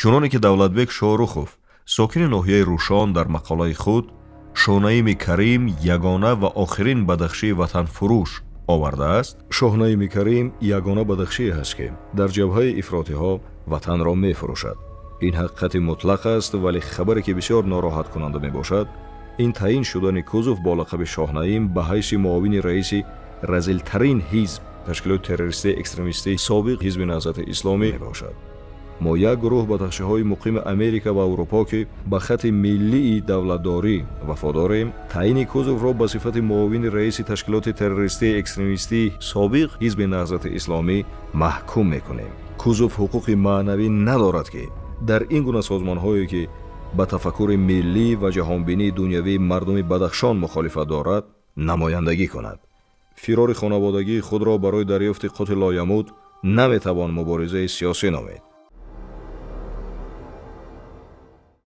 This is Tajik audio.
Чуноне ки Давлатбек Шоҳрухов, сокини ноҳияи Рӯшон, дар мақолаи худ «Шоҳнаими Карим ягона ва охирин бадахшии ватанфурӯш» овардааст, Шоҳнаими Карим ягона бадахшие ҳаст, ки дар ҷабҳаи ифротиҳо ватанро мефурӯшад. Ин ҳақиқати мутлақ аст, вале хабаре ки бисёр нороҳаткунанда мебошад, ин таъин шудани Кузов бо лақаби Шоҳнаим ба ҳайси муовини раиси разилтарин ҳизб, ташкилоти террористии экстремистии собиқ Ҳизби Наҳзати Исломӣ мебошад. Мо як гурӯҳ бадахшиҳои муқими Америка ва Аврупо, ки ба хати миллии давлатдорӣ вафодорем, таъини Кузовро ба сифати муовини раиси ташкилоти террористии экстремистии собиқ Ҳизби Наҳзати Исломӣ маҳкум мекунем. Кузов ҳуқуқи маънавӣ надорад, ки дар ин гуна созмонҳое, ки ба тафаккури миллӣ ва ҷаҳонбинии дунявии мардуми Бадахшон мухолифат дорад, намояндагӣ кунад. Фирори хонаводагии худро барои дарёфти қути лоямут наметавон муборизаи сиёсӣ номид.